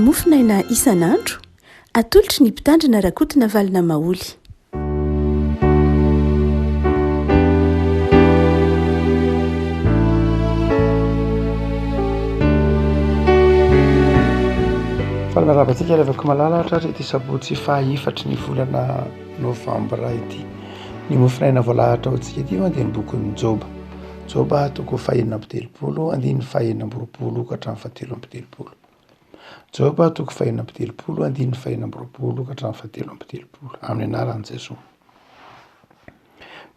Mofonaina isan'andro, atolotry ny Mpitandrina Rakotonavalona Maholy. Faly miarahaba antsika ry havako malala hatratra ity sabotsy faha efatry ny volana novambra ity. Ny mofonaina voalahatra ho antsika ity dia ny bokin'i Joba. Joba toko fahenina amby telopolo andininy fahenina amby roapolo ka hatramin'ny fahatelo amby telopolo. Joba toko fahenina amby telopolo andininy fahenina amby roapolo ka hatramin'ny fahatelo amby telopolo. Amin'ny anaran'i Jesoa.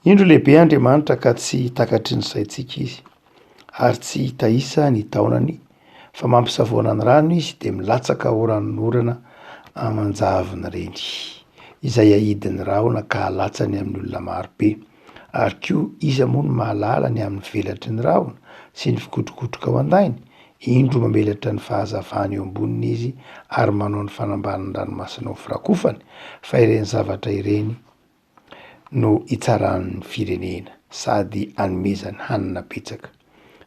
Indro lehibe Andriamanitra ka tsy takatry ny saintsika izy, ary tsy hita isa ny taonany, fa mampisavoana ny rano izy dia milatsaka ho ranonorana aman-javony ireny, izay ahidin'ny rahona ka alatsany amin'ny olona maro be. Ary koa iza moa no mahalala ny amin'ny velatry ny rahona sy ny fikotrokotroka ao an-dainy? Indro mamelatra ny fahazavany eo amboniny izy ary manao ny fanambanin'ny ranomasina ho firakofany, fa ireny zavatra ireny no itsarany ny firenena sady anomezany hanina betsaka.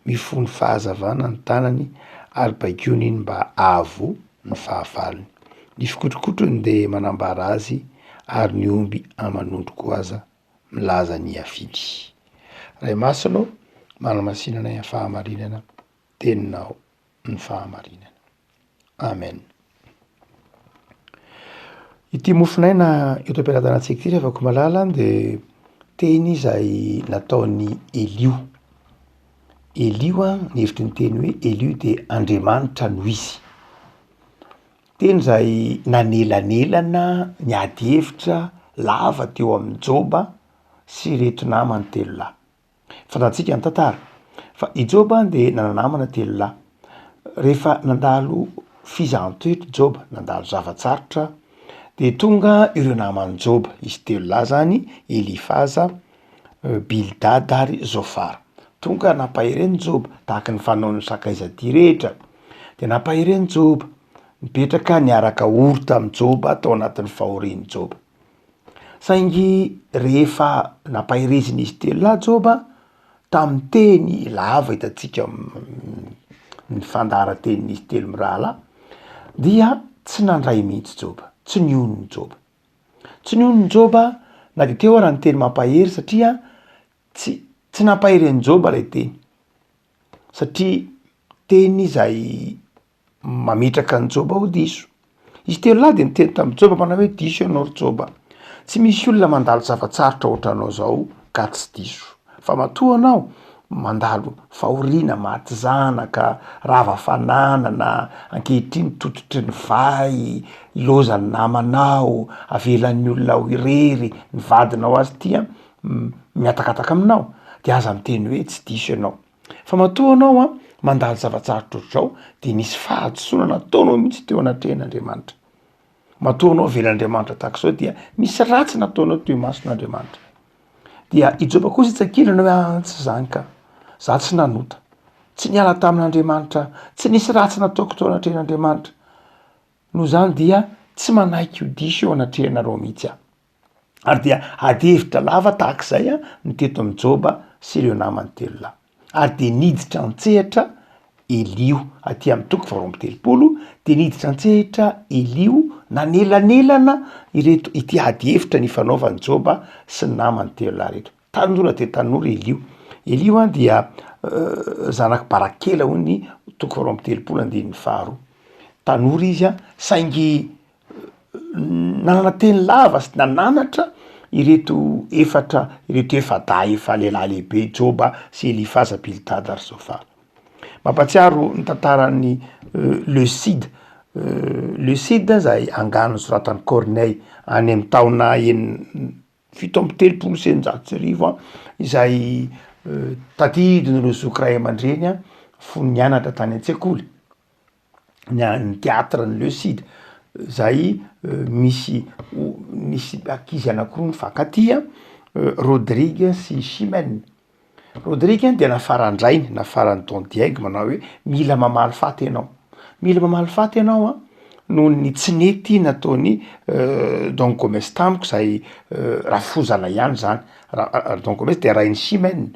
Mifono fahazavana ny tanany ary baikoiny iny mba avo ny fahavalony. Ny fikotrokotrony dia manambara azy ary ny omby aman'ondry koa aza milaza ny hiaviany. Ray Masina ô, manamasina anay amin'ny fahamarinana, Teninao ny fahamarinana. Amen. Ity mofonaina eto am-pelatanantsika ity ry havako malala dia teny izay nataon'i Elio. Elio an, ny hevitry ny teny hoe Elio dia Andriamanitra no izy. Teny izay nanelanelana ny ady hevitra lava teo amin'i Joba sy ireto namany telo lahy. Fantatsika ny tantara fa i Joba dia nanana namana telo lahy. Rehefa nandalo fizahan-toetra i Joba, nandalo zava-tsarotra, dia tonga ireo naman'i Joba, izy telo lahy zany, Elifaza, Bildada ary Zofara. Tonga nampahery an'i Joba tahaka ny fanaon'ny sakaiza tia rehetra. Dia nampahery an'i Joba, nipetraka niaraka ory tamin'i Joba tao anatin'ny fahorian'i Joba. Saingy rehefa nampaherezin'izy telo lahy Joba tamin'ny teny lava hitantsika ny fandaharan-tenin'izy telo mirahalahy dia tsy nandray mihitsy Joba, tsy nionona Joba. Tsy nionona Joba na dia teo ara ny teny mampahery satria tsy tsy nampahery an'i Joba ilay teny satria teny izay mametraka an'i Joba ho diso. Izy telo lahy dia niteny tamin'i Joba manao hoe diso ianao ry Joba. Tsy misy olona mandalo zava-tsarotra ohatranao izao ka tsy diso. Fa matoa ianao mandalo fahoriana, maty zanaka, rava fananana, ankehitriny tototry ny vay, ilaozan'ny namanao, avelan'ny olona ho irery, ny vadinao aza ity an mihatakataka aminao, dia aza miteny hoe tsy diso ianao. Fa matoa anao an, mandalo zava-tsarotra ohatr'izao de nisy fahadisoana nataonao mihitsy teo anatrehan'Andriamanitra. Matoa anao avelan'Andriamanitra tahaka izao dia misy ratsy nataonao teo imason'Andriamanitra. Dia i Joba kosa etsy ankilany hoe ah tsy zany ka, za tsy nanota, tsy niala tamin'Andriamanitra aho, tsy nisy ratsy nataoko teo anatrehan'Andriamanitra. Noho izany dia tsy manaiky ho diso eo anatrehanareo mihitsy aho. Ary dia ady hevitra lava tahaka izay ny teto amin'i Joba sy ireo namany telo lahy. Ary dia niditra an-tsehatra Eliho, aty amin'ny toko faharoa amby telopolo, dia niditra an-tsehatra Eliho nanelanelana ireto ity ady hevitra nifanaovan'i Joba sy ny namany telo lahy ireto. Tanora dia tanora Eliho. Eliho an dia zanak'i Barakela hoy ny toko faharoa amby telopolo andininy faharoa. Tanora izy an, saingy nanana teny lava sy nananatra ireto efatra ireto efa-dahy efa lehilahy lehibe Joba sy Elifaza, Bildada ary Zofara. Mampahatsiaro ny tantaran'ny Le Cid, Le Cid zay angano nosoratan'i Corneille any amin'ny taona enina 1637 an, izay tadidin'ireo zoky ray aman-dreny fony nianatra tany an-tsekoly. ny an'ny théâtre ny Le Cid zay misy nisy ankizy anakiroa nifankatia Rodrigue sy Chimène, Rodrigue dia nafaran-drainy nafaran'i Don Diego manao hoe mila mamaly faty ianao, mila mamaly faty ianao an noho ny tsy nety nataon'i Don Gomez tamiko zay rafozana ihany zany, Don Gomez dia rain'i Chimène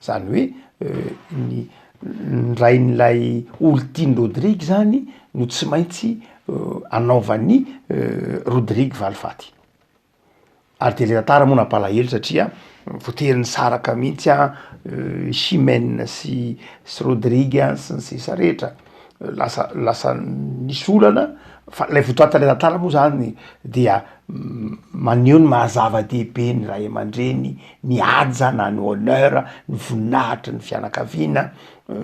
zany hoe ny Ny rain'ilay olon-tian'i Rodrigue zany no tsy maintsy anaovan'i Rodrigue valifaty. Ary de le tantara moa nampalahelo satria voatery nisaraka mihitsy an i Chimène sy sy Rodrigue an sy ny sisa rehetra, lasa lasa nisy olana fa lay votoatin'le tantara moa zany dia maneho ny maha zava-dehibe ny ray aman-dreny, ny haja na ny honneur, ny voninahitry ny fianakaviana,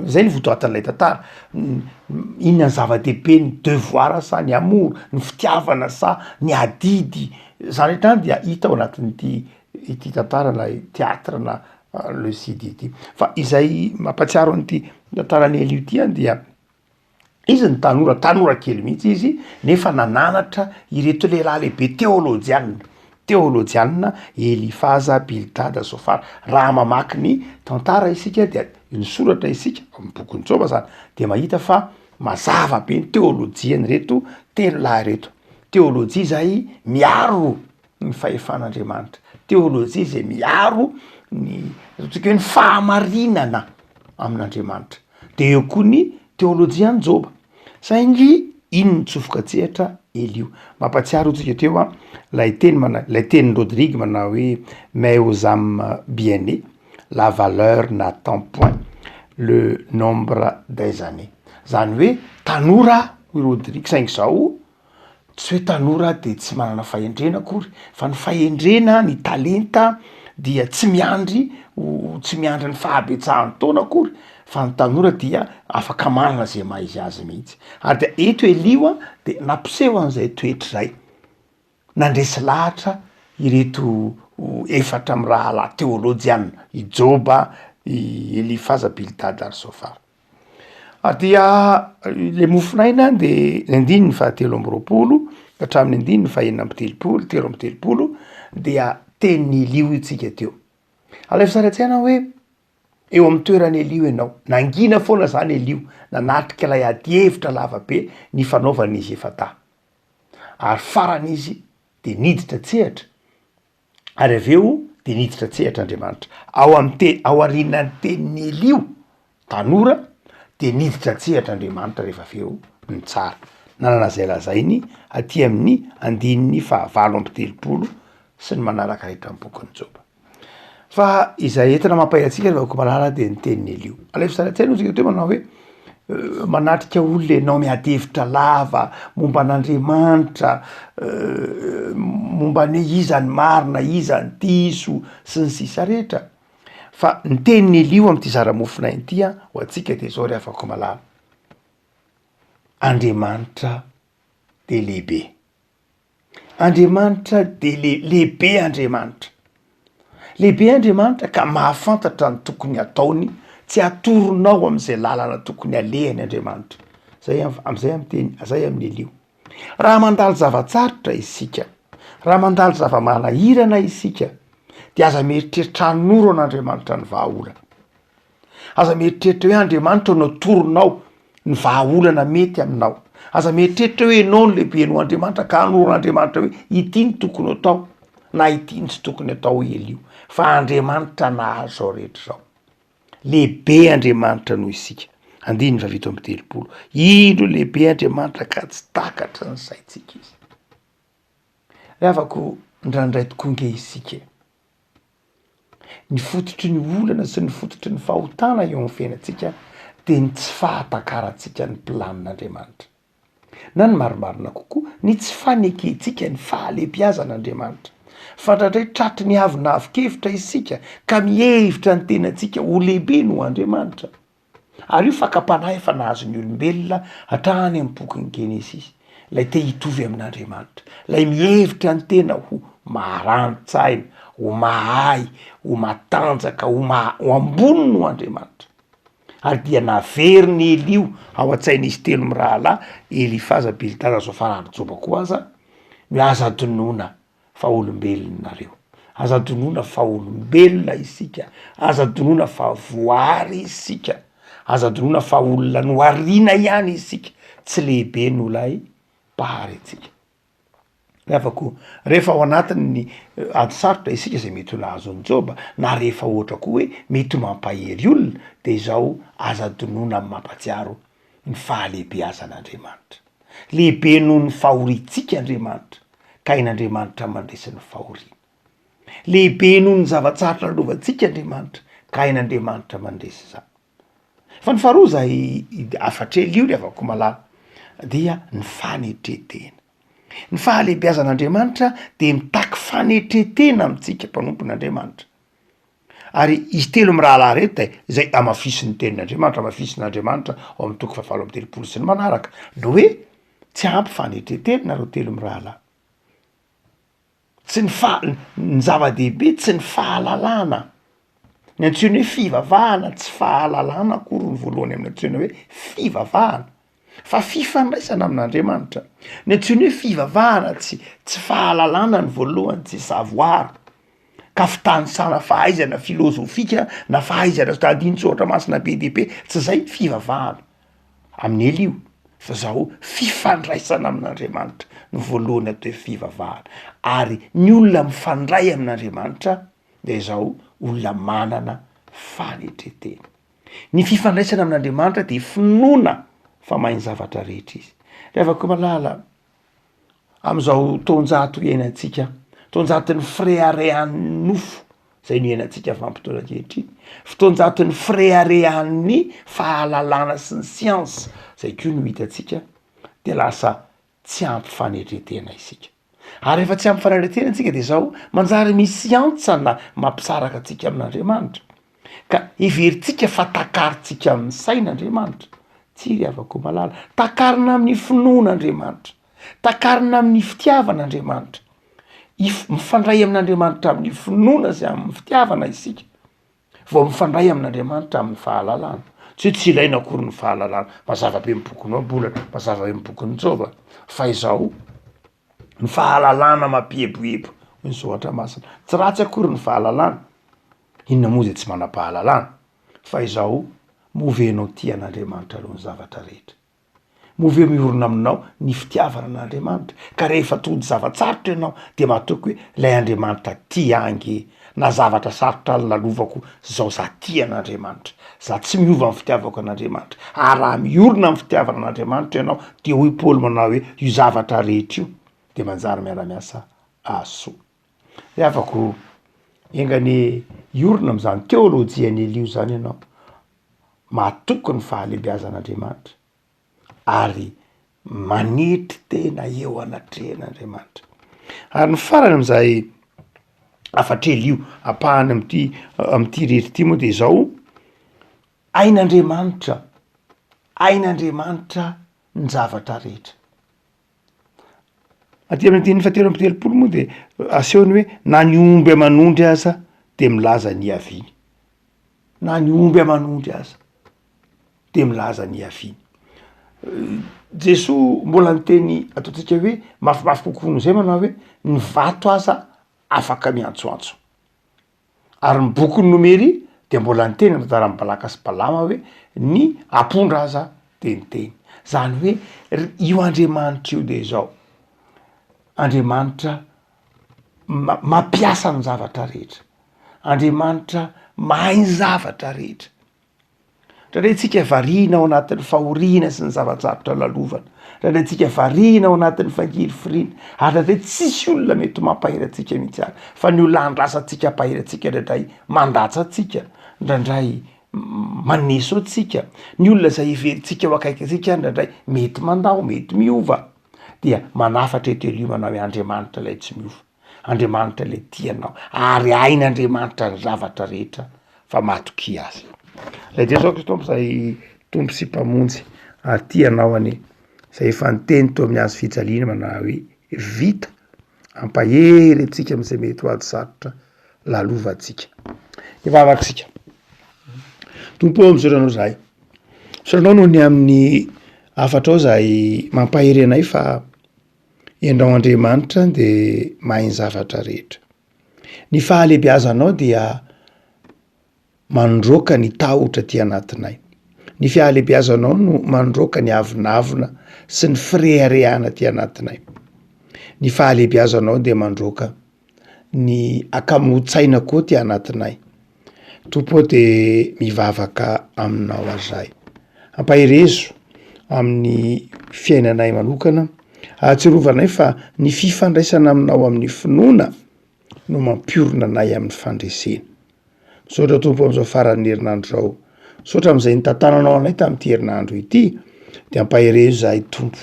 zay ny votoatin'ilay tantara, inona ny zava-dehibe ny devoir sa ny amour, ny fitiavana sa ny adidy, zany rehetra zany dia hita ao anatin'ity ity tantara na teatra na le Cid ity, fa izay mampatsiaro an'ity tantaran'i Elio ity an dia Izy ny tanora, tanora kely mihitsy izy nefa nananatra ireto lehilahy lehibe teolojianina, teolojianina Elifaza, Bildada, Zofara. Raha mamaky ny tantara isika dia ny soratra isika, amin'ny bokin'i Joba zany, dia mahita fa mazava be ny teolojian'ireto telo lahy ireto. Teolojia izay miaro ny fahefan'Andriamanitra, teolojia izay miaro ny ataontsika hoe ny fahamarinana amin'Andriamanitra. De eo koa ny teolojian'i Joba. Saingy iny nitsofoka an-tsehatra Elio. Mampatsiaro antsika teo an, lay teny mana- lay tenin'i Rodrigue manao hoe mais aux âmes bien-nées, la valeur n'attend point le nombre des années. Zany hoe tanora hoy Rodrigue saingy zao Tsy hoe tanora de tsy manana fahendrena akory fa ny fahendrena, ny talenta dia tsy miandry ho tsy miandry ny fahabetsahan'ny taona akory fa ny tanora dia afaka manana zay maha izy azy mihitsy, ary de eto Elio a de nampiseho an'izay toetra izay, nandresy lahatra ireto efatra mirahalahy teolojiana, i Joba, i Elifaza, Bildada ary Zofara. Ary dia le mofonaina de ny andininy fahatelo amby roapolo ka hatramin'ny andininy fahenina amby telopolo, 33 dia tenin'i Elio io tsika teo. Alaivo sary an-tsaina hoe eo amin'ny toeran'i Elio ianao, nangina foana zany Elio, nanatrika ilay adihevitra lava be nifanaovan'izy efa-dahy. Ary farany izy de niditra an-tsehatra Ary avy eo dia niditra an-tsehatra Andriamanitra. Ao amin'ny te- ao aorianan'ny tenin'i Elio, tanora, dia niditra an-tsehatra Andriamanitra rehefa avy eo nitsara. Nanana izay lazainy aty amin'ny andininy fahavalo amby telopolo sy ny manaraka rehetra amin'ny bokin'i Joba. Fa izay entina mampahery antsika ry vahoaka malala dia ny tenin'i Elio. Alaivo sary an-tsaina hoy isika teo manao hoe manatrika olona ianao miady hevitra lava momba an'Andriamanitra, momba ny hoe iza ny marina, iza ny diso, sy ny sisa rehetra. Fa ny tenin'i Elio amin'ity zara-mofonaina ity an, ho antsika dia izao ry havako malala, Andriamanitra dia lehibe. Andriamanitra dia le- lehibe Andriamanitra. Lehibe Andriamanitra ka mahafantatra ny tokony hataony, tsy atoronao am'izay lalana tokony alehany Andriamanitra. Zay am- am'zay am'teny, zay amin'i Elio. Raha mandalo zava-tsarotra isika, raha mandalo zava-manahirana isika, de aza mieritreritra hanoro an'Andriamanitra ny vahaolana. Aza mieritreritra hoe Andriamanitra no atoronao ny vahaolana mety aminao. Aza mieritreritra hoe ianao no lehibe noho Andriamanitra ka hanoron'Andriamanitra hoe ity no tokony ho atao na ity no tsy tokony atao hoy Elio. Fa Andriamanitra nahazo izao rehetra izao. Lehibe Andriamanitra noho isika. Andininy faha-37. Indro lehibe Andriamanitra ka tsy takatry ny saintsika izy. Ry havako, indraindray tokoa nge isika e. Ny fototry ny olana sy ny fototry ny fahotana eo amin'ny fiainantsika dia ny tsy fahatakarantsika ny planin'Andriamanitra. Na ny marimarina kokoa, ny tsy fanekentsika ny fahalehibiazan'Andriamanitra. Fa indraindray tratry ny avonavon-kevitra isika ka mihevitra ny tenantsika ho lehibe noho Andriamanitra. Ary io fakam-panahy efa nahazo ny olombelona hatrany amin'ny bokin'ny Genesisy, ilay te hitovy amin'Andriamanitra, ilay mihevitra ny tena ho maharani-tsaina, ho mahay, ho matanjaka, ho ma- ho ambony noho Andriamanitra. Ary dia naverin'i Elio ao an-tsain'izy telo mirahalahy, Elifaza, Bildada, Zofara ary Joba koa aza, ny hoe aza adinoina fa olombelona nareo. Aza adinoina fa olombelona isika, aza adinoina fa voary isika, aza adinoina fa olona nohariana ihany isika, tsy lehibe noho ilay Mpahary antsika. Ny hafa koa, rehefa ao anatin'ny ady sarotra isika izay mety ho nahazo an'i Joba, na rehefa ohatra koa hoe mety ho mampahery olona, de izao aza adinoina ny mampatsiaro ny fahalehibeazan'Andriamanitra. Lehibe noho ny fahoriantsika Andriamanitra, ka hain'Andriamanitra mandresy ny fahoriana. Lehibe noho ny zava-tsarotra lalovantsika Andriamanitra, ka hain'Andriamanitra mandresy izany. Fa ny faharoa izay hafatr'i Elio ry havako malala dia ny fanetren-tena. Ny fahalehibiazan'Andriamanitra dia mitaky fanetren-tena amintsika mpanompon'Andriamanitra. Ary izy telo mirahalahy ireto dia izay hamafisin'ny tenin'Andriamanitra, hamafisin'Andriamanitra ao amin'ny toko fahavalo amby 30 sy ny manaraka, ny hoe tsy ampy fanetren-tena nareo telo mirahalahy. Tsy ny faha- ny zava-dehibe tsy ny fahalalana, ny antsoina hoe fivavahana tsy fahalalana akory ny voalohany amin'ny antsoina hoe fivavahana fa fifandraisana amin'Andriamanitra, ny antsoina hoe fivavahana tsy tsy fahalalana ny voalohany tsy savoir ka fitanisana fahaizana filôzôfika na fahaizana andinin-tsoratra masina be dia be tsy zay ny fivavahana. Amin'ny ela io fa zao fifandraisana amin'Andriamanitra no voalohany atao hoe fivavahana ary ny olona mifandray amin'Andriamanitra de zao olona manana fanetretena. Ny fifandraisana amin'Andriamanitra de finoana fa mahay ny zavatra rehetra izy. Ry havako malala, Amin'izao taonjato iainantsika, taonjaton'ny fireharehan'ny nofo izay no iainantsika vanim-potoana ankehitriny, fotoanjaton'ny fireharehan'ny fahalalana sy ny siansa izay koa no hitantsika, dia lasa tsy ampy fanetren-tena isika. Ary rehefa tsy ampy fanetren-tena isika dia izao, manjary misy hantsana mampisaraka antsika amin'Andriamanitra. Ka heverintsika fa takarintsika amin'ny saina Andriamanitra. Tsia ry havako malala, takarina amin'ny finoana Andriamanitra, takarina amin'ny fitiavana Andriamanitra. If- mifandray amin'Andriamanitra amin'ny finoana sy amin'ny fitiavana isika, vao mifandray amin'Andriamanitra amin'ny fahalalana. Tsy hoe tsy ilaina akory ny fahalalana, mazava be ny bokin'ny Ohabolana, mazava be ny bokin'ny Joba, fa izao ny fahalalana mampieboebo, hoy ny soratra masina. Tsy ratsy akory ny fahalalana, inona moa izay tsy manam-pahalalana? Fa izao, moa ve ianao tia an'Andriamanitra alohan'ny zavatra rehetra? Moa ve miorina aminao ny fitiavana an'Andriamanitra? Ka rehefa tody zava-tsarotra ianao dia matoky hoe ilay Andriamanitra tia ahy ange, na zavatra sarotra lalovako zao za tia an'Andriamanitra, za tsy miova amin'ny fitiavako an'Andriamanitra, ary raha miorina amin'ny fitiavana an'Andriamanitra ianao dia hoy Paoly manao hoe io zavatra rehetra io dia manjary miara-miasa ahasoa. Ry havako, enga anie hiorina amin'izany teolojian'i Elio izany ianao, mahatoky ny fahalehibiazan'Andriamanitra. ary manetry tena eo anatrehan'Andriamanitra. Ary ny farany am'izay hafatr'ela io ampahany am'ty am'ty rery ity moa de izao, hain'Andriamanitra, hain'Andriamanitra ny zavatra rehetra. Aty amin'ny andininy fahatelo amby 30 moa de asehony hoe na ny omby aman'ondry aza de milaza ny hiaviany, na ny omby aman'ondry aza. de milaza ny hiaviany. Jesoa mbola niteny ataontsika hoe mafimafy kokoa noho zay manao hoe ny vato aza afaka miantsoantso, ary ny bokin'ny Nomery de mbola niteny ny tantaran'i Balaka sy Balama hoe ny ampondra aza de niteny, zany hoe ry io Andriamanitra io de zao, Andriamanitra ma- mampiasa ny zavatra rehetra, Andriamanitra mahay ny zavatra rehetra. Indraindray tsika variana ao anatin'ny fahoriana sy ny zava-tsarotra lalovana, indraindray tsika variana ao anatin'ny fangirifiriana, ary indraindray tsisy olona mety mampahery antsika mihitsy ary, fa ny olona andrasantsika hampahery antsika indraindray mandatsa antsika, indraindray maneso antsika, ny olona izay heverintsika ho akaiky antsika indraindray mety mandao, mety miova, dia manafatra eto Elia manao hoe Andriamanitra ilay tsy miova. Andriamanitra ilay tia anao ary hain'Andriamanitra ny zavatra rehetra fa matokia azy. Ilay Jesoa Kristy Tompo izay Tompo sy Mpamonjy ary tia anao anie, izay efa niteny teo amin'ny hazo fijaliana manao hoe vita, ampahery antsika amin'izay mety ho ady sarotra lalovantsika. Hivavaka isika. Tompo ô, misaotra anao izahay. Misaotra anao noho ny amin'ny hafatrao izay mampahery anay fa Ianao Andriamanitra dia mahay ny zavatra rehetra. Ny fahalehibeazanao dia mandroaka ny tahotra aty anatinay. Ny fihalehibeazanao no mandroaka ny avonavona sy ny fireharehana aty anatinay. Ny fahalehibeazanao dia mandroaka ny hakamoan-tsaina koa aty anatinay. Tompo ô de mivavaka aminao aho zahay. Ampaherezo. amin'ny fiainanay manokana, ahatsiarovanay fa ny fifandraisana aminao amin'ny finoana no mampiorina anay amin'ny fandresena. Misaotra Tompo amin'izao faran'ny herinandro izao. Misaotra amin'izay nitantananao anay tamin'ity herinandro ity. De ampaherezo izahay Tompo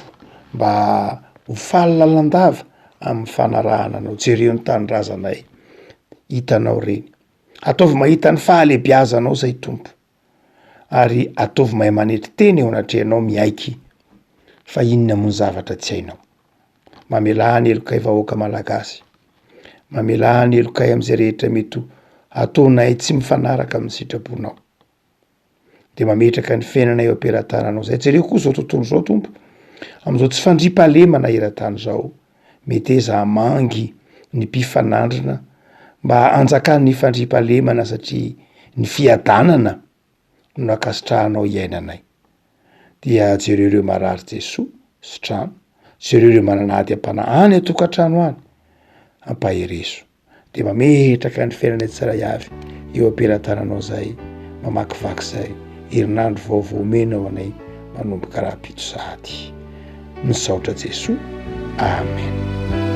mba ho faly lalandava amin'ny fanarahana anao. Jereo ny tanindrazanay, hitanao ireny. Ataovy mahita ny fahalebiazanao izay Tompo. Ary ataovy mahay manetry tena eo anatrehanao miaiky fa inona moa ny zavatra tsy hainao. Mamelà ny helokay vahoaka malagasy. Mamelà ny helokay amin'izay rehetra mety ho ataonay tsy mifanaraka amin'ny sitraponao. De mametraka ny fiainana eo am-pelatananao zay. Jereo koa zao tontolo zao Tompo, amin'izao tsy fandriampahalemana eran-tany zao. Meteza hamangy ny mpifanandrina mba hanjakan'ny fandriampahalemana satria ny fiadanana no ankasitrahanao iainanay. Dia jereo ireo marary Jesoa, sitrano, jereo ireo manana ady am-panahy any an-tokantrano any, ampaherezo. Dia mametraka ny fiainanay tsiray avy eo am-pelatananao zahay, mamakivaky izay herinandro vaovao omenao anay manomboka rahampitso sahady. Misaotra Jesoa. Amen.